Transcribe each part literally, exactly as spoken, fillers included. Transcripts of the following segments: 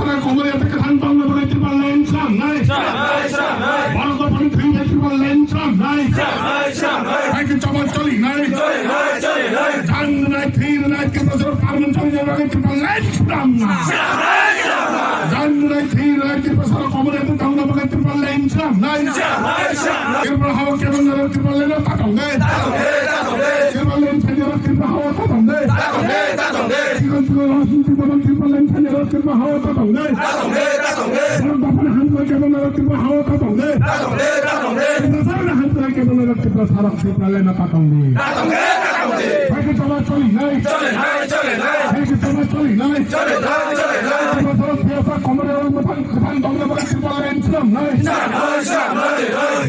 Komoriya tei kwthang tongna bagwi Tipraland swnamnai. Borok dophani thwi bai Tipraland swnamnai. Hai khe choba cholinai. Jan nai thwi nai Tiprasarok parliament thangna bagwi Tipraland swnamnai. Jan nai thwi nai Tiprasarok Komoriya tei tongna bagwi Tipraland swnamnai. Tripura hao kebeng nai Tipraland ta tongnai. Tipraland thangna Tripura hao ta tongnai. Chikon chikon rajniti dol Tipraland thani rok Tripura hao ta tongnai. Borok dophani hamkrai kebeng nai rok Tripura hao ta tongnai. Tiprasarokni hamkrai kebeng nai rok Tiprasarok Tipraland ta tongnai. Hai khe choba cholinai. Hai khe choba cholinai. Tiprasarok siyasa Komoriya rok mwthang kwthang tongna bagwi Tipraland swnamnai.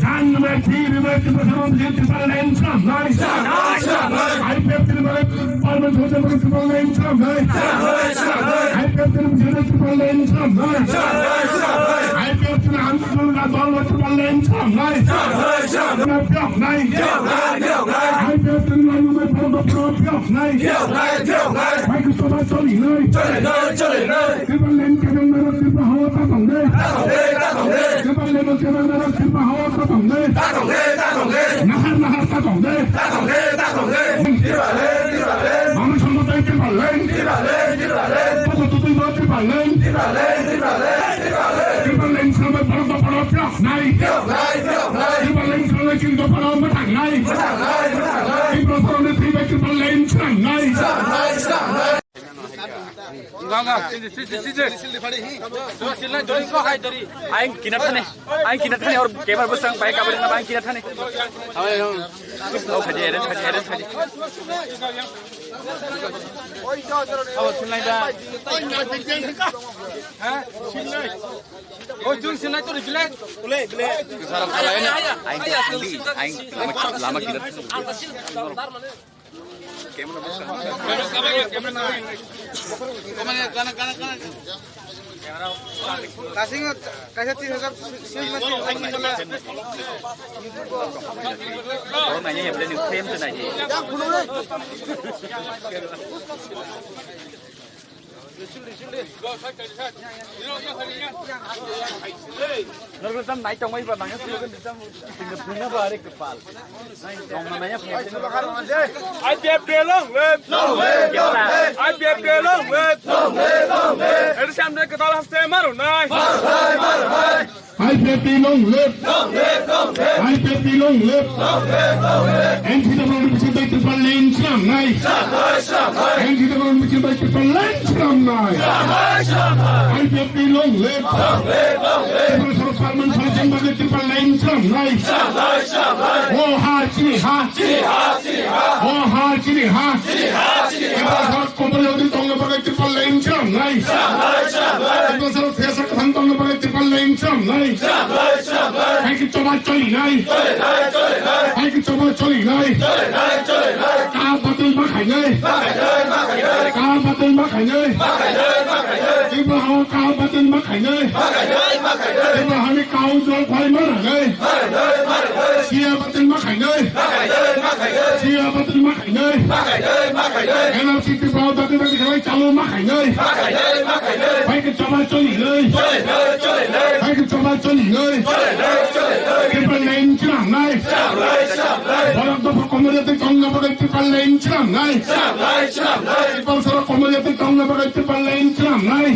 Jan nai thwi nai Tiprasarok Tipraland swnamnai. I P F T ni bagwi Parliament swnamnai. I P F T ni bagwi Tipraland swnamnai. I P F T ni andolon dol Tipraland swnamnai. Phiyoknai. I P F T ni laimung bai borok phiyoknai. Hai khe choba cholinai. Tipraland kebeng nai rok Tripura hao ta tongnai. Tipraland kebeng nai rok Tripura hao ta tongnai. Nahar nahar ta tongnai. Mama Songdo tei Tipraland. Bobo Tutui bo Tipraland. Tipraland swnamnai borok dophano phiyoknai. Tipraland swnamnai chini dophano mwthangnai. Tiprasarokni thwi bai Tipraland swnamnai. Aing kina thani, aing kina thani or camera bwsang bai kabari na aing kina thani. Oh, khaji, arrange khaji, arrange khaji. Oh, sinai da. Ha? Sinai. Oh, jun sinai to rijle. Ule, ule. Aing, aing lama, lama kina. Kasing kaisa tis hajar swi mati. Norok tam nai tongmai ba nang silo kan tam. Tinggal punya ba are kepal. Nai tongma nai. I P F T long live. Long live, long live. I P F T long live. Long live, long live. Eri samne kedal haste maro nai. Maro nai, maro nai. I P F T long live! Long live, long live! I P F T long live! Long live, long live! N C W ni bisingo Tipraland swnamnai! Swnamnai, swnamnai! N C W ni bisingo Tipraland swnamnai! Swnamnai, swnamnai! I P F T long live! Long live, long live! Tiprasarok parliament swnamnai bagwi Tipraland swnamnai! Swnamnai, swnamnai! O ha chini ha! Chini ha, chini ha! O ha chini ha! Chini ha, chini ha! Tiprasarok Komoriya tongna bagwi Tipraland swnamnai. Swnamnai, swnamnai. Tiprasarok siyasa kwthang tongna bagwi Tipraland swnamnai. Swnamnai, swnamnai. Hai khe choba cholinai. Cholinai, cholinai. Hai khe choba cholinai. Cholinai, cholinai. Ka batil ma khainai. Ma khainai, ma khainai. Ka batil ma khainai. Ma khainai, ma khainai. Tripura hao ka batil ma khainai. Ma khainai, ma khainai. Tripura hani kau jol khwlai ma rwnai. Ma rwnai, ma rwnai. Siya batil ma khainai. Ma khainai, ma khainai. Siya batil ma khainai. N R C Tripura dati dati khlai chalo ma khainai. Hai khe choba cholinai. Hai khe choba cholinai. Tipraland swnamnai. Borok dopha Komoriya tei tongna bagwi Tipraland swnamnai. Tiprasarok Komoriya tei tongna bagwi Tipraland swnamnai.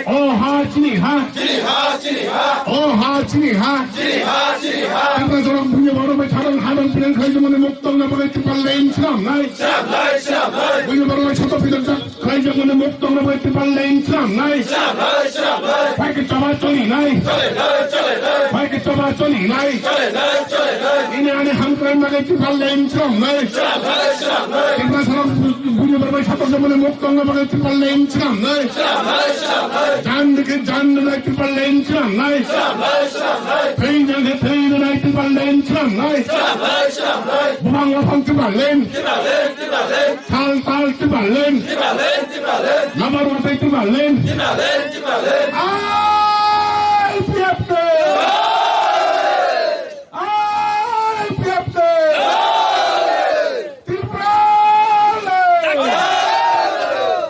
O ha chini ha. Chini ha, chini ha. O ha chini ha. Chini ha, chini ha. Tiprasarok buini borok bai tharang hadang pinang khlai jemani muk tongna bagwi Tipraland swnamnai. Swnamnai, swnamnai. Buini borok bai soto pinang tak khlai jemani muk tongna bagwi Tipraland swnamnai. Swnamnai, swnamnai. Hai khe choba cholinai. Cholinai, cholinai. Hai khe choba cholinai. Cholinai, cholinai. Ini ani hamkrai bagwi Tipraland swnamnai. Swnamnai, swnamnai. Tiprasarok buini borok bai soto jemani muk tongna bagwi Tipraland swnamnai. Swnamnai, swnamnai. Jan dikhe jan nai Tipraland swnamnai. Swnamnai, swnamnai. Thwi dikhe thwi nai Tipraland swnamnai. Swnamnai, swnamnai. Bumang waphang Tipraland. Tipraland, Tipraland. Sal tal Tipraland. Tipraland, Tipraland. Labar watai Tipraland. Tipraland, Tipraland. I P F T. I P F T! Tipraland!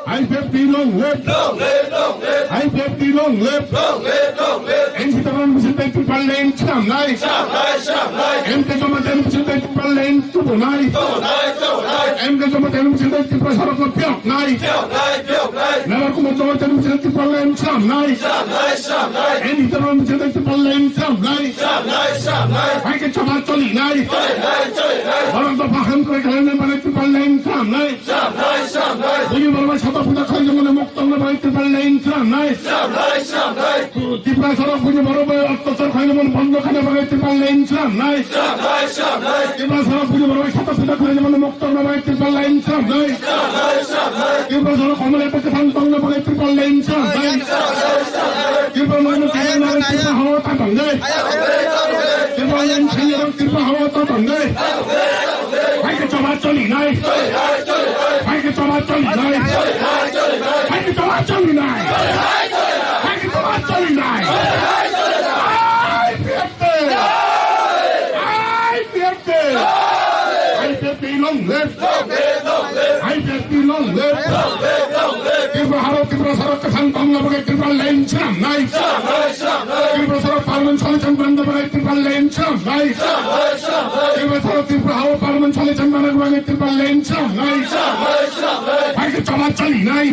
I P F T long live! Long live, long live! Long live! Long live! Long live! M C Tarun Bichinte Tripal Line swnamnai! Swnamnai! Swnamnai! M K Jamatia Bichinte Tripal Line tubunai! Tubunai! Tubunai! M K Jamatia Bichinte Tripura sorokno phiyoknai! Phiyoknai! Phiyoknai! Mevar Kumar Jamatia Bichinte Tripal Line swnamnai! Swnamnai! Swnamnai! M C Tarun Bichinte Tripal Line swnamnai! Swnamnai! Swnamnai! Hai khe choba cholinai! Cholinai! Cholinai! Borok dopha hamkrai khlaina bagwi Tripal Line swnamnai! Swnamnai, swnamnai. Buini borok bai sata puja khlaijak mani mukto wngna bagwi Tripal Line swnamnai. Swnamnai, swnamnai. Tripura sorok buini borok bai ottachar khlaina mani bondo khlaina bagwi Tripal Line swnamnai. Swnamnai, swnamnai. Tripura sorok buini borok bai sata puja khlaina mani mukto wngna bagwi Tripal Line swnamnai. Swnamnai, swnamnai. Tripura sorok komol ete kwthang tongna bagwi Tripal Line swnamnai. Swnamnai, swnamnai. Tripura mano kaijakna bagwi Tripura hawa ta tongnai. Tripal Line swnamnai, Tripura hawa ta tongnai. Hai khe choba cholinai. Hai khe choba cholinai. Hai khe choba cholinai. Hai khe choba cholinai. I P F T. I P F T. I P F T long live. I P F T long live. Tripura haro Tripura sorok kwthang tongna bagwi Tripal Line swnamnai. Tripura sorok parliament solution tongna bagwi Tripal Line swnamnai. Tripura sorok Tripura hao parliament solution tongna bagwi Tripal Line swnamnai. Hai khe choba cholinai.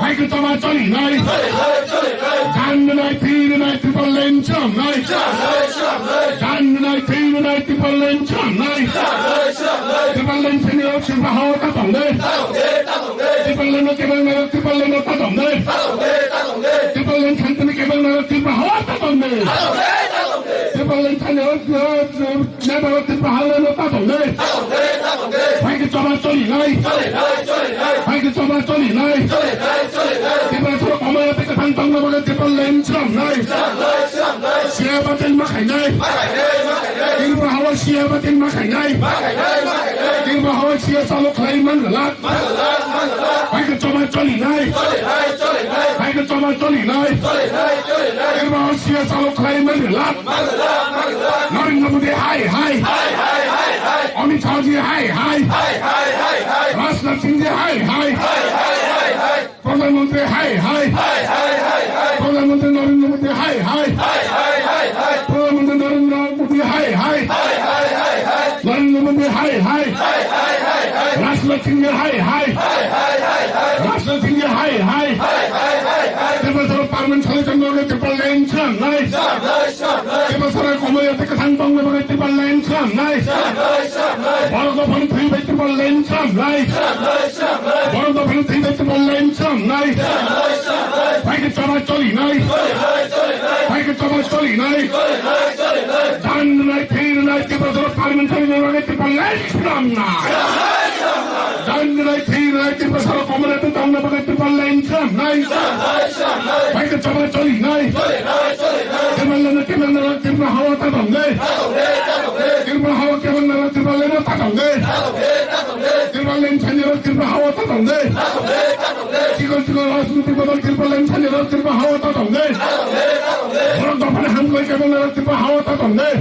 Hai khe choba cholinai. Jangnai, thwinai, Tripal Line swnamnai. Jangnai, thwinai, Tripal Line swnamnai. Tripal Line thani rok Tripura hao ta tongnai. Tripal Line no kebeng nai, Tripal Line no ta tongnai. Tripal Line thani kebeng nai, Tripura hao ta tongnai. Tripal Line thani rok Nai baro Tripura hao no ta tongnai. Hai khe choba cholinai. Hai khe choba cholinai. Tripura sorok komol ete kwthang tongna bagwi Tripal Line swnamnai. C A A batil ma khainai. Tripura hao C A A batil ma khainai. Tripura hao C A A chalo khlai man glak. Hai khe choba cholinai. Hai khe choba cholinai. Tripura hao C A A chalo khlai man glak. Narendra Modi hai hai. Amit Shah ji hai hai. Rajnath Singh ji hai hai. Pradhan Mantri hai hai. Pradhan Mantri Narendra Modi hai hai. Pradhan Mantri Narendra Modi hai hai. Narendra Modi hai hai. Rajnath Singh hai hai. Rajnath Singh hai hai. Tripura sorok parliament solution no Tripal Line swnamnai. Tripura sorok komol ete kwthang tongna bagwi Tripal Line swnamnai. Borok dophani thwi bai Tripal Line swnamnai. Borok dophani thwi bai Tripal Line swnamnai. Hai khe choba cholinai. Hai khe choba cholinai. Jangnai, thwinai, Tripura sorok parliament solution no Tripal Line swnamnai. Jangnai, thwinai, Tripura sorok komol ete tongna bagwi Tripal Line swnamnai. Hai khe choba cholinai. Tripal Line no kebeng nai, Tripura hao ta tongnai. Tripura hao kebeng nai, Tripal Line no ta tongnai. Tripal Line thani rok Tripura hao ta tongnai. Chikon chikon rajnitik bodol Tripal Line thani rok Tripura hao ta tongnai. Borok dophani hamkrai kebeng nai rok Tripura hao ta tongnai.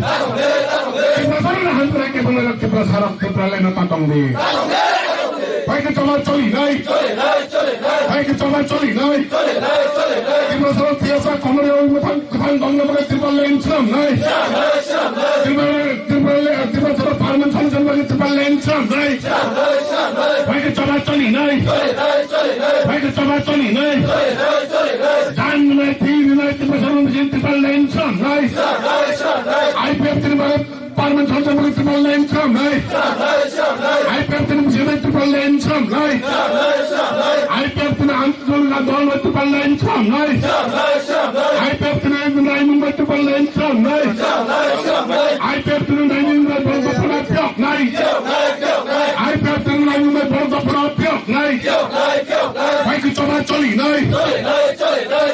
Tripura sorok ni hamkrai kebeng nai rok Tripura sorok Tripal Line no ta tongdi. Hai khe choba cholinai. Hai khe choba cholinai. Tripura sorok T S R komol ete kwthang Kwthang tongna bagwi Tripal Line swnamnai. Tripal, Tripal, Tripura sorok parliament solution bagwi Tripal Line swnamnai. Hai khe choba cholinai. Hai khe choba cholinai. Jangnai, thwinai, Tripura sorok ni Tripal Line swnamnai. I P F T ni bagwi Parliament solution bagwi Tripal Line swnamnai. I P F T ni bagwi Tripal Line swnamnai. I P F T ni andolon dol bai Tripal Line swnamnai. I P F T ni naimung bai Tripal Line swnamnai. I P F T ni naimung bai borok dophano phiyoknai. I P F T ni naimung bai borok dophano phiyoknai. Hai khe choba cholinai.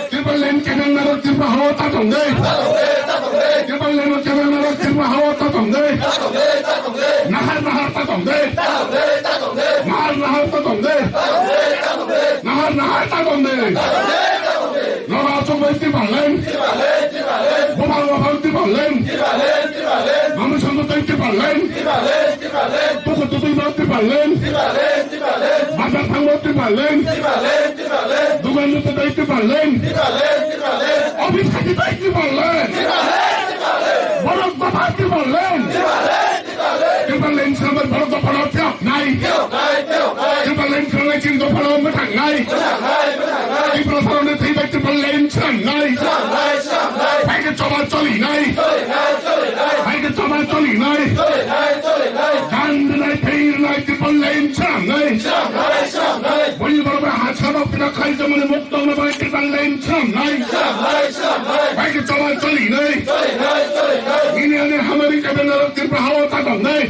Tripal Line kebeng nai rok Tripura hao ta tongdi. Tripal Line kebeng nai rok Tripura hao ta tongdi. Nahar nahar ta tongdi. Nahar nahar ta tongdi. Nahar nahar ta tongdi. Nogo achuk bai Tripal Line. Buphang buphang Tripal Line. Manwi songwi tei Tipraland. Tuku tuku no Tipraland. Bazar thango Tipraland. Dugan no tutai Tipraland. Office khati tai Tipraland. Borok dopha Tipraland. Tipraland samar borok dopha no tiap nai. Tipraland samar chin dopha no matang nai. Tripura saroni thwibai Tipraland swnamnai. Hai khe choba cholinai. Hai khe choba cholinai. Dan rwnai, thwi rwnai, Tipraland swnamnai. Boni borok bai ha sabo phira khai jomani muk tongna bai Tipraland swnamnai. Hai khe choba cholinai. Nini ani hamari kebeng narok Tripura hao ta tongnai.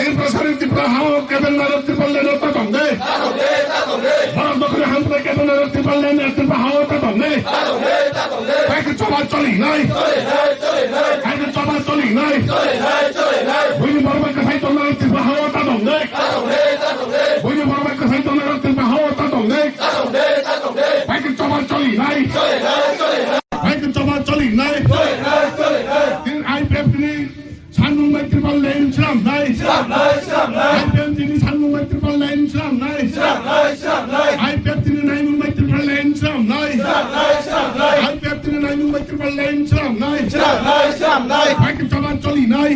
Tripura sari Tripura hao kebeng narok Tipraland o ta tongnai. Borok dokhani hamsai kebeng narok Tipraland o Tripura hao ta tongnai. Hai khe choba cholinai. Hai khe choba cholinai. Buini borok bai kwsai tongnai Tripura hao ta tongnai. Buini borok bai kwsai tongnai Tripura hao ta tongnai. Hai khe choba cholinai. Hai khe choba cholinai. Tin I P F T ni sanmung bai Tipraland swnamnai. I P F T ni sanmung bai Tipraland swnamnai. I P F T ni naimung bai Tipraland swnamnai. I P F T ni naimung bai Tipraland swnamnai. Hai khe choba cholinai.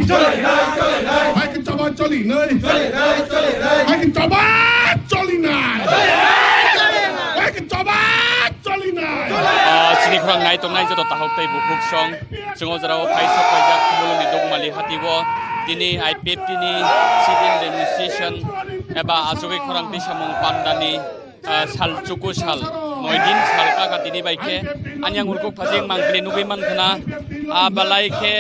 Hai khe choba cholinai. Hai khe choba cholinai. Hai khe choba cholinai. Ah, chini khorang nai tongnai joto tahok tei bukhuk song. Chwng o jora o phai sok paijak Khumulwng ni Dukmali hati o tini I P F T ni sit-in demonstration eba achugwi khorang tisamung pandani, ah, sal chuku sal noi din sal kaka tini bai khe ani ang urkuk phajing mangpili nugwi mankha na, ah, balai khe,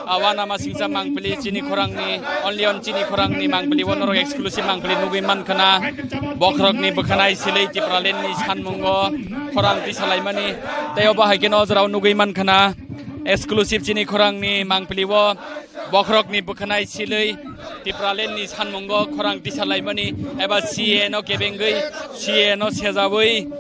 ah, uanama singcha mangpili chini khorang ni only on chini khorang ni mangpili o norok exclusive mangpili nugwi mankha na. Bokhorok ni bwkhanai silei Tipraland ni sanmungo khorang tisalaimani tei obo hai khe no o jora o nugwi mankha na. Exclusive chini khorang ni mangpili o bokhorok ni bwkhanai silei Tipraland ni sanmungo khorang tisalaimani eba C A A no kebengwi C A A no sejawi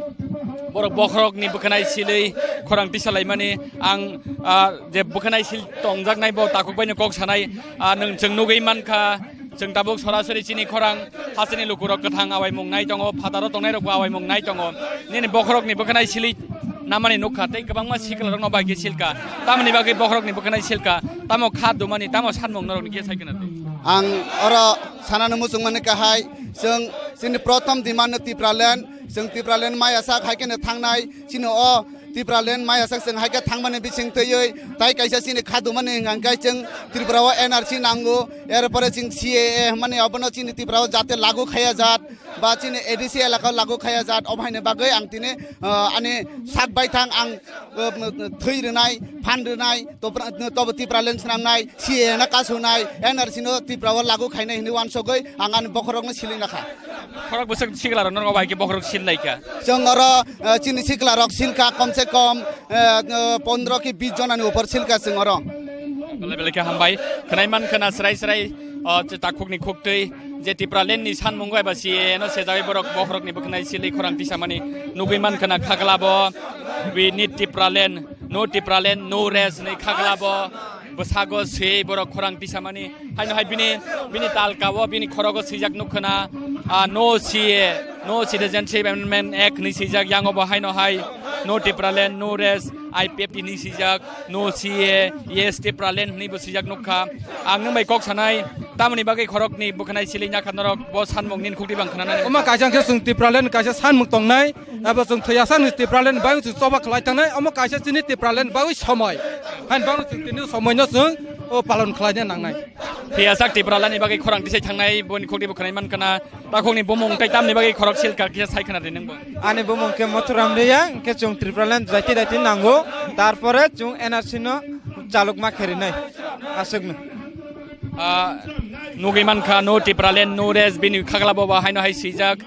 borok bokhorok ni bwkhanai silei khorang tisalaimani ang, ah, je bwkhanai sil tongjaknai bo takhuk bai no kok sanai, ah, nwng chwng nugwi mankha. Chwng tabuk sorasori chini khorang hasteni lukurok kwthang awaimung nai tongo, phataro tongnairokbo awaimung nai tongo. Nini bokhorokni bwkhanai silik namani nukha tei kwbangma siklarokno bai khe silka. Tamoni bagwi bokhorokni bwkhanai silka, tamo kha dumani, tamo sanmung norokni khe sai khna twi. Ang oro sanani muchungmani kahai, chwng chini prothom demand no Tipraland, chwng Tipraland maya sak hai kheno thangnai, chini o Tipraland maya sak chwng hai khe thangmani bising twiwi tai kaisa chini khadumani hwnkha khe chwng Tripura o N R C nango, er pore chwng C A A hwnmani obono chini Tripura o jate lagu khaya jat ba chini A D C elaka o lagu khaya jat, obo haini bagwi ang tini, ah, ani sak baithang ang, ah, thwi rwnai, phan rwnai, topra-, tobo Tipraland swnamnai, C A A no kasunai, N R C no Tripura o lagu khainai hwnwi uansugwi ang ani bokhorokno silwi nakha. Khorok bwswk siklarok norok bai khe bokhorok sil lai kha. Chwng oro, eh, chini siklarok silka kom se kom, eh, eh, pondro ki bis jonani upor silka chwng oro. Belai belai khe hambai. Khwnai man khna srai srai, o, che takhukni khuktwi je Tipraland ni sanmungo eba C A A no sejagwi borok bokhorokni bwkhanai silwi khorang tisamani nugwi man khna khagla bo. We need Tipraland, no Tipraland, no rest hwnwi khagla bo. Bwsago swi borok khorang tisamani. Haino hai bini, bini talka o, bini khorogo swijak nukha na, ah, no C A, no Citizenship Amendment Act hwnwi swijak, yang obo haino hai no Tipraland, no rest, I P F T hwnwi swijak, no C A, yes Tipraland hwnwi bo swijak nukha. Ang nwng bai kok sanai, tamoni bagwi khorokni bwkhanai silwi nakha norok bo sanmung nini khukti bang khna nani. Omo kaisa khe chwng Tipraland kaisa sanmung tongnai, abo chwng thwiya san Tipraland bai chwng choba khlai tangnai, omo kaisa chini Tipraland bai somoi. Hain bang chwng tini somoi no chwng o palon khlaina nangnai. Phiya sak Tipraland ni bagwi khorang tisai thangnai, boni khukti bo khwnai man khna. Takhukni bumung tei tamni bagwi khorok silka kisa sai khna di nwng bo. Ani bumung khe Mothuram Reang, hwnkhe chwng Tipraland daiti daiti nango, tarpore chwng N R C no chalukma kherinai. Aswkno. Ah, nugwi mankha, no Tipraland, no rest, bini khagla boba haino hai swijak,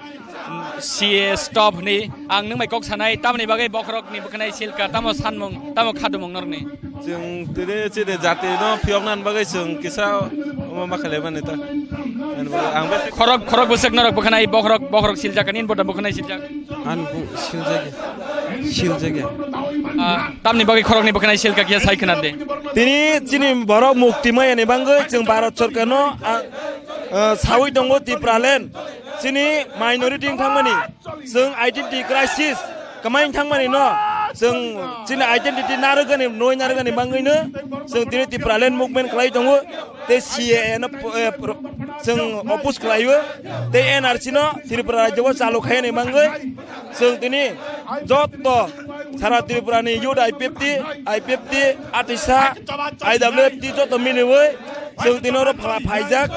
C A stop hwnwi. Ang nwng bai kok sanai, tamoni bagwi bokhorokni bwkhanai silka, tamo sanmung, tamo khadumung norokni. Chwng tini chini jati no phiyokna bagwi chwng kisa omo ma khlai mani ta. Ani bagwi ang besi khorok, khorok bwswk norok bwkhanai, bokhorok, bokhorok siljak, ani bota bwkhanai siljak. Ani bu siljak. Siljak ya. Ah, tamni bagwi khoroknwi bwkhanai silka kiya sai khna de. Tini chini borok mukti maya ni bangwi chwng Bharat Sarkar no, ah, ah, sawi tongo Tipraland. Chini minority wng thangmani, chwng identity crisis kwmai wng thangmani no, chwng chini identity narwkani, noi narwkani bangwi no chwng tini Tipraland movement khlai tongo. Tei C A A no, eh, pro-, chwng oppose khlaio. Tei N R C no Tripura rajyo o chalu khaini bangwi chwng tini joto sara Tripura ni youth I P F T, I P F T, Atisa, I W F T joto miniwi chwng tini oro pha-, phaijak.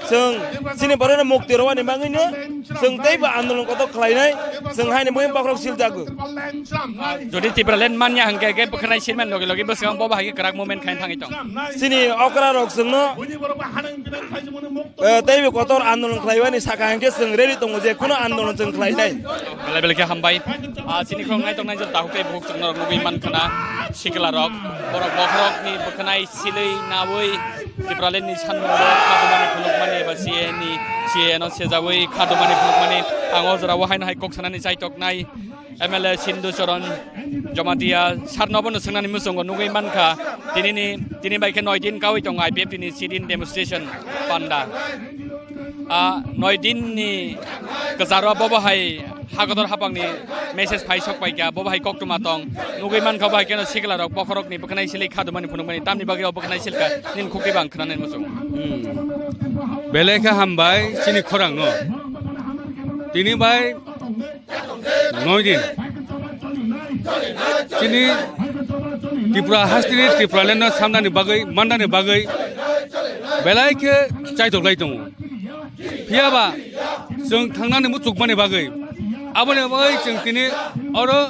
Chwng chini borokno mukti rwani bangwino chwng teibo andolon kotor khlainai, chwng haini bagwi bokhorok siljago. Jodi Tipraland manya hwnkhe, hwnkhe bwkhanai silmani logi logi bwskango bo bahai khe kwrak movement khaina thangwi tong. Chini okra rok chwngno, eh, teibo kotor andolon khlaiwani saka hwnkhe chwng ready tongo je kuno andolon chwng khlainai. Belai belai khe hambai. Ah, chini khoroknai tongnai je dahuk tei buhuk chwng norok nugwi mankha na sikla rok. Borok bokhorokni bwkhanai silwi nawi Tipraland ni sanmung rok kha dumani phunukmani eba C A A ni, C A A no sejagwi kha dumani phunukmani ang o jora o haino hai kok sanani chaitoknai M L A Sindhu Charan Jamatia sar no bono swngnani muchungo nugwi mankha. Tini ni, tini bai khe noi din kawi tongo I P F T ni sit-in demonstration panda. A noi din ni kwcharo bobo hai hakotor hapang ni message phai sok pai kha, bobo hai koktwma tong. Nugwi mankha bo hai kheno sikla rok bokhorok ni bwkhanai silwi kha dumani phunukmani tamni bagwi o bwkhanai silka nini khukti bang khwnanani muchung. Hmm. Belai khe hambai chini khorang no. Tini bai noi din. Chini Tripura hasteni Tipraland no samnani bagwi, mannani bagwi belai khe chaitok lai tongo. Phiya ba chwng thangnani muchukmani bagwi, aboni bagwi chwng tini oro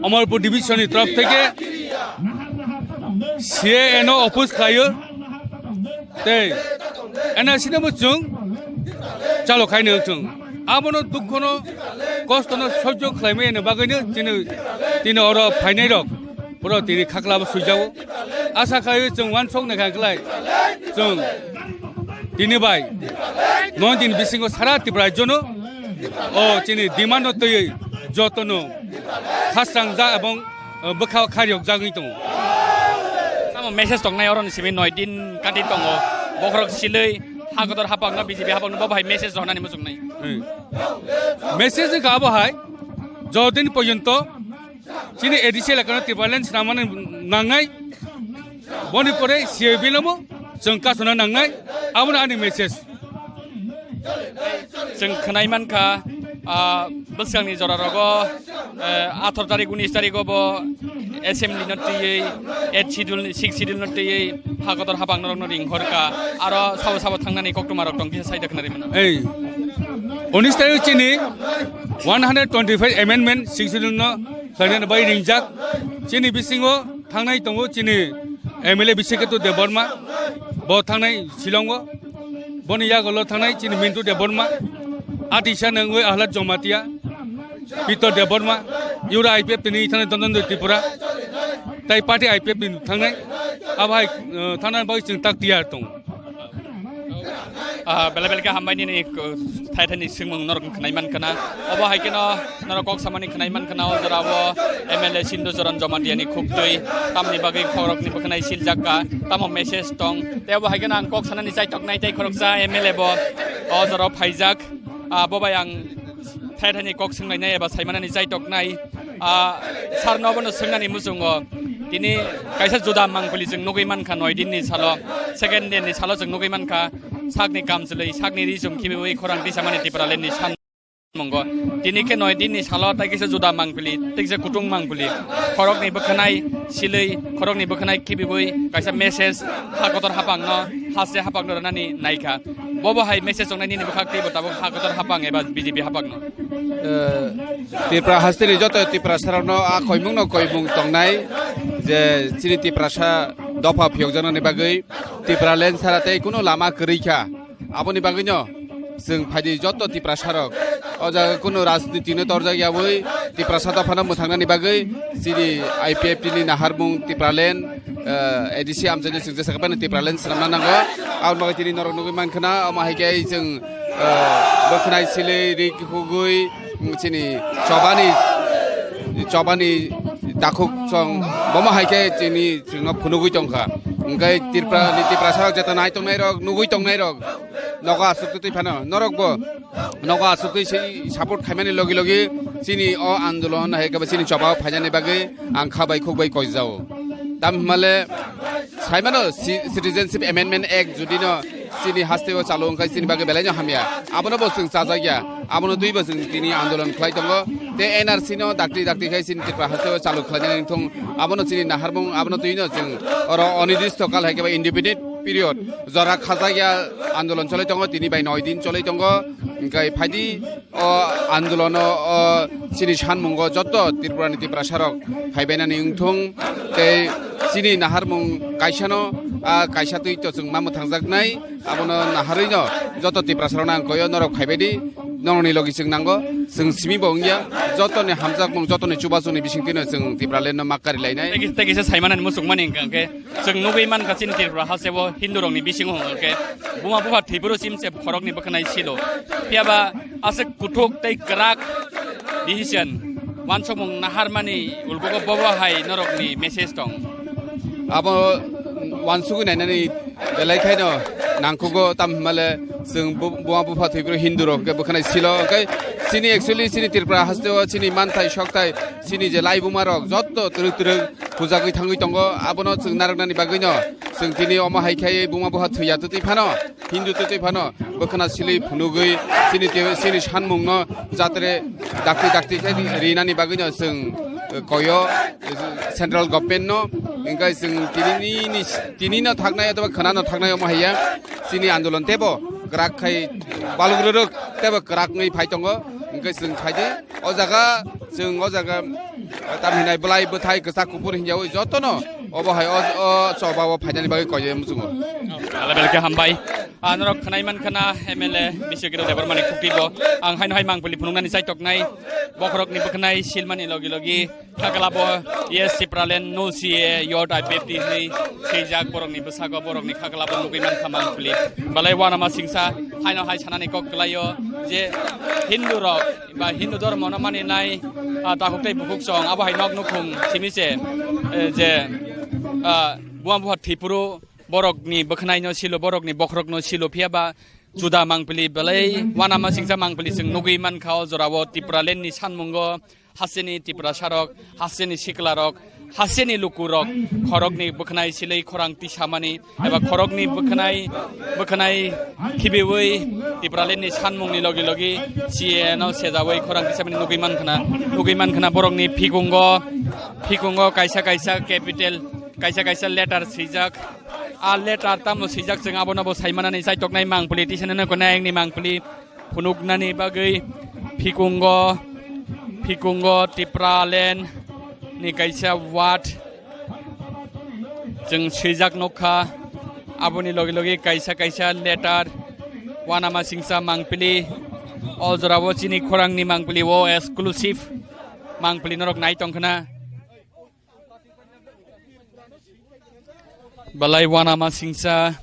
Amarpur division ni torof theke C A A no oppose khlaio. Tei N R C no bo chwng chalo khaino wng thung. Abono dukhono, kostono sojjo khlaimani bagwino chini, tini oro phainairok oro tini khaklabo swijago. Asa khai chwng uansuk naikha khlai chwng tini bai noi din bisingo sara Tripura rajyono o chini demand no twiwi jotono khasrangjak ebong o bwkha o khairok jagwi tongo. Tamo message tongnai oroni simi noi din kati tongo. Bokhorok silwi hakotor hapangno B J P hapangno bo bahai message rohnani muchungnai. Hmm. Message wngkha abo hai, jodin porjonto chini A D C elakano Tipraland swnamani nangnai, boni pore C A B no bo chwng kasuna nangnai, abono ani message. Chwng khwnai mankha, ah, bwskangni jora rogo, eh, atharo tarik, unis tarik o bo assembly no twiwi, eight schedule ni, six schedule no twiwi, hakotor hapang norok no ring horka, aro sabo sabo thangnani koktwma rok tong kisa saida khwnari mano. Ei, unis tarik chini one hundred twenty-five amendment six schedule no khlainani bai ringjak, chini bisingo thangnai tongo chini M L A Bisiketu Debbarma, bo thangnai Shillong o. Boni yagulo thangnai chini Mintu Debbarma, Atisa nangwi Ahlad Jamatia, Pitor Debbarma, Yura I P F T ni thangnai Dhananjay Tripura, tai party I P F T ni thangnai, abo hai, eh, thangnani bagwi chwng tak tiyar tongo. Ah, belai belai khe hambai nini, eh, thai thani swngmung norok khwnai mankha na. Obo hai kheno norok kok samani khwnai mankha na, o jora o M L A Sindhu Charan Jamatia ni khuktwi tamni bagwi khorokni bwkhanai siljak kha, tamo message tong. Tei obo hai kheno ang kok sanani chaitoknai tei khoroksa M L A bo o jora o phaijak. Ah, bo bai ang thai thani kok swnglainai eba saimanani chaitoknai. Ah, sar no bono swngnani muchungo tini kaisa juda mangpili chwng nugwi mankha noi din ni salo, second day ni salo chwng nugwi mankha sakni kamchwlwi, sakni ri chum khibiwi khorang tisamani Tipraland ni san. Mungo. Tini khe noi din ni salo tai kisa juda mangpili, tai kisa kutung mangpili. Khorokni bwkhanai silwi, khorokni bwkhanai khibiwi kaisa message ha kotor hapangno, haste hapangno rwnani naikha. Bobo hai message wngnai nini bwkhak teibo tabuk ha kotor hapang eba B J P hapangno. Eh, Tripura hasteni joto Tiprasarokno a koimungno koimung tongnai je chini Tiprasa dopha phiyokjaknani bagwi Tipraland sara tei kunu lama kwrwi kha. Aboni bagwino chwng phaidi joto Tiprasarok o jaga kunu rajniti no torjak yaui Tiprasa dophano mwthangnani bagwi chini I P F T ni naharmung Tipraland, eh, A D C amchaino chwng jesa khe phano Tipraland swnamna nango. Aboni bagwi tini norok nugwi mankha na, omo hai khe chwng, eh, bwkhnai silwi ri khugwi chini chobani Chobani takhuk song bomo hai khe chini chwngno phunugwi tongkha. Hwnkhe Tripura ni Tiprasa rok jeta nai tongnai rok, nugwi tongnai rok nogo aswk twi phano norok bo nogo aswk twi sei support khaimani logi logi chini o andolon hai khe chini choba o phainani bagwi ang kha bai khuk bai koijao. Tam himale saimano si-, Citizenship Amendment Act judino chini hasteo chalo wngkha chini bagwi belaino hamya. Abono bo chwng chajakya. Abono twibo chwng tini andolon khlai tongo. Tei N R C no dakti dakti khai chini Tripura hasteo chalo khlainani wngthong. Abono chini naharmung, abono twino chwng oro onidisto kal hai khe ba indefinite period jora khajakya andolon cholai tongo. Tini bai noi din cholai tongo. Hwnkhe phaidi o andolono o chini sanmungo joto Tripurani Tiprasarok phaibainani wngthung tei chini naharmung kaisano a kaisa twi to chwng ma mwthangjaknai, abono naharwino joto Tiprasarokno ang koyo norok phaibaidi, norokni logi chwng nango, chwng simi bo wngya, jotoni hamjakmung, jotoni chubasongni bisingtwino chwng Tipralandno ma karilainai. Tei kisa, tei kisa saimanani muchungmani hwnkha hwnkhe, chwng nugwi mankha chini Tripura hasteo Hindurokni bisingo hwnkha khe buma bupha thwiburu simse khorokni bwkhanai silo. Phiyaba aswk kuthuk tei kwrak decision wansukmung naharmani ulgogo bobo hai norokni message tong. Abo wansugwi nainani belai khaino nangkukgo, tam himale chwng bu-, buma bupha thwiburu Hindurok hwnkhe bwkhanai silo. Hwnkhe chini actually chini Tripura hasteo chini manthai sokthai chini je laibumarok jotto twrwk twrwk pujagwi thangwi tongo, abono chwng narwknani bagwino chwng tini omo hai khai buma bupha thwiya twtwi phano, Hindu twtwi phano bwkhana silwi phunugwi chini te-, chini sanmungno jatre dakti dakti khe rinani bagwino chwng, eh, koyo, eh, central government no, hwnkhe chwng tinini, tinino thaknai otoba khwnano thaknai omo haiya chini andolon tebo kwrak khai baluk rwrwk tebo kwrak wngwi phai tongo, hwnkhe chwng phaidi o jaga. Chwng o jaga, eh, tam hinai bwlai bwthai kwchak kuphur hinjawi jotono obo hai o, o choba o phainani bagwi koiye muchungo. Ala belai khe hambai. Ah, norok khwnai mankha na M L A Biswagiri Debbarmani khukti bo. Ang haino hai mangpili phunuknani chaitoknai bokhorokni bwkhnai silmani logi logi khaklabo yes Tipraland no C A A yot I P F T hinwi swijak borokni bwsago borokni khaklabo nugwi mankha mangpili. Belai uanama singsa haino hai sanani kok kwlaio je Hindu rok ba Hindu dhormo no maninai, ah, takhuk tei bukhuk song abo hai nok nukhung simi se, eh, je, ah, buma bupha thwiburu borok ni bwkhwnai no silo, borok ni bokhorok no silo, phiya ba juda mangpili belai uanama singsa mangpili chwng nugwi mankha o jora o Tipraland ni sanmungo hasteni Tiprasa rok, hasteni sikla rok, hasteni luku rok khorok ni bwkhnai silei khorang tisamani eba khorokni bwkhnai, bwkhnai khibiwi Tipralandni sanmungni logi logi C A A no sejawi khorang tisamani nugwi mankhna, nugwi mankhna borokni phikungo, phikungo kaisa kaisa capital, kaisa kaisa letter swijak. A letter tamo swijak chwng abono bo saimanani chaitoknai mangpili, tisana noknai ayangni mangpili. Phunuknani bagwi phikungo, phikungo Tipraland ni kaisa ward chwng swijak nukha. Aboni logi logi kaisa kaisa letter uanama singsa mangpili. O jorao chini khorangni mangpili o exclusive mangpili norok nai tongkhna. Belai uanama singsa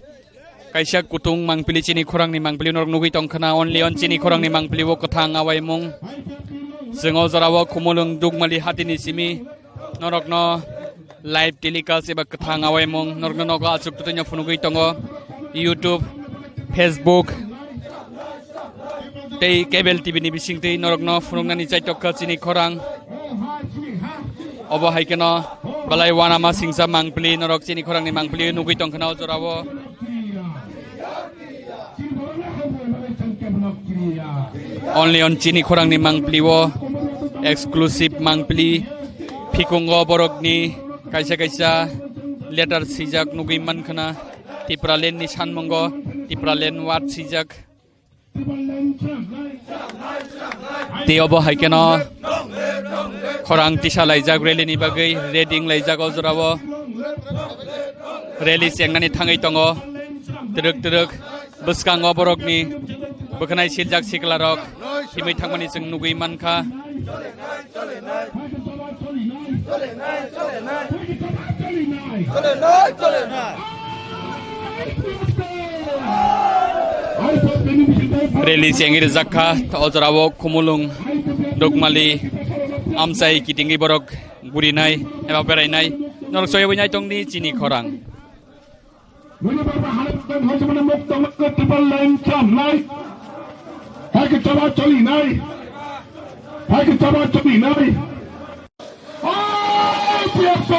kaisa kutung mangpili chini khorangni mangpili norok nugwi tongkhna, only on chini khorangni mangpili o kwthang awaimung. Chwng o jorao Khumulwng Dukmali hatini simi norokno live telecast eba kwthang awaimung norokno nogo achuk twtwino phunugwi tongo YouTube, Facebook, tei cable T V ni bisingtwi norokno phunuknani chaitokha chini khorang. Obo hai kheno belai uanama singsa mangpili norok chini khorangni mangpili nugwi tongkhna o jorao. Only on chini khorangni mangpili o exclusive mangpili phikungo borokni kaisa kaisa letter swijak nugwi mankhna. Tipraland ni sanmungo Tipraland ward swijak. Tei obo hai kheno khorang tisa laijak rally ni bagwi ready wng laijak o jorao. Rally chengnani thangwi tongo twrwk twrwk bwskango borokni bwkhnai siljak sikla rok himwi thangmani chwng nugwi mankha. Rally chengwi rijak kha o jorao Khumulwng Dukmali Amchai kitingwi borok gurinai eba berainai norok soyabwi naitongni chini khorang. Muni barba hanap tong hoi mani mok tong ke triple line cham nai. Hai ke chaba choli nai. Hai ke chaba choli nai. Oi, P F P!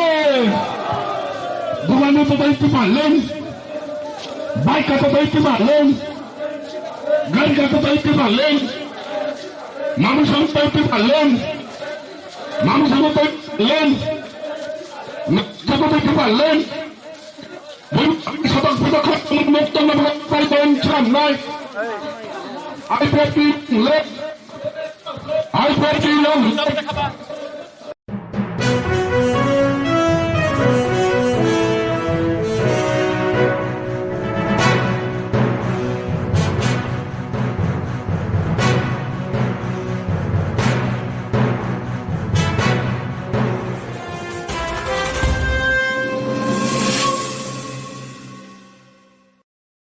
Dugani to bai triple line. Bike ka to bai triple line. Gari ka to bai triple line. Mamu sam bai triple line. Mamu sam bai triple line. Mamu sam bai triple line. Sabak sabak mok tong na bai ban cham nai. I P F T left. I P F T long.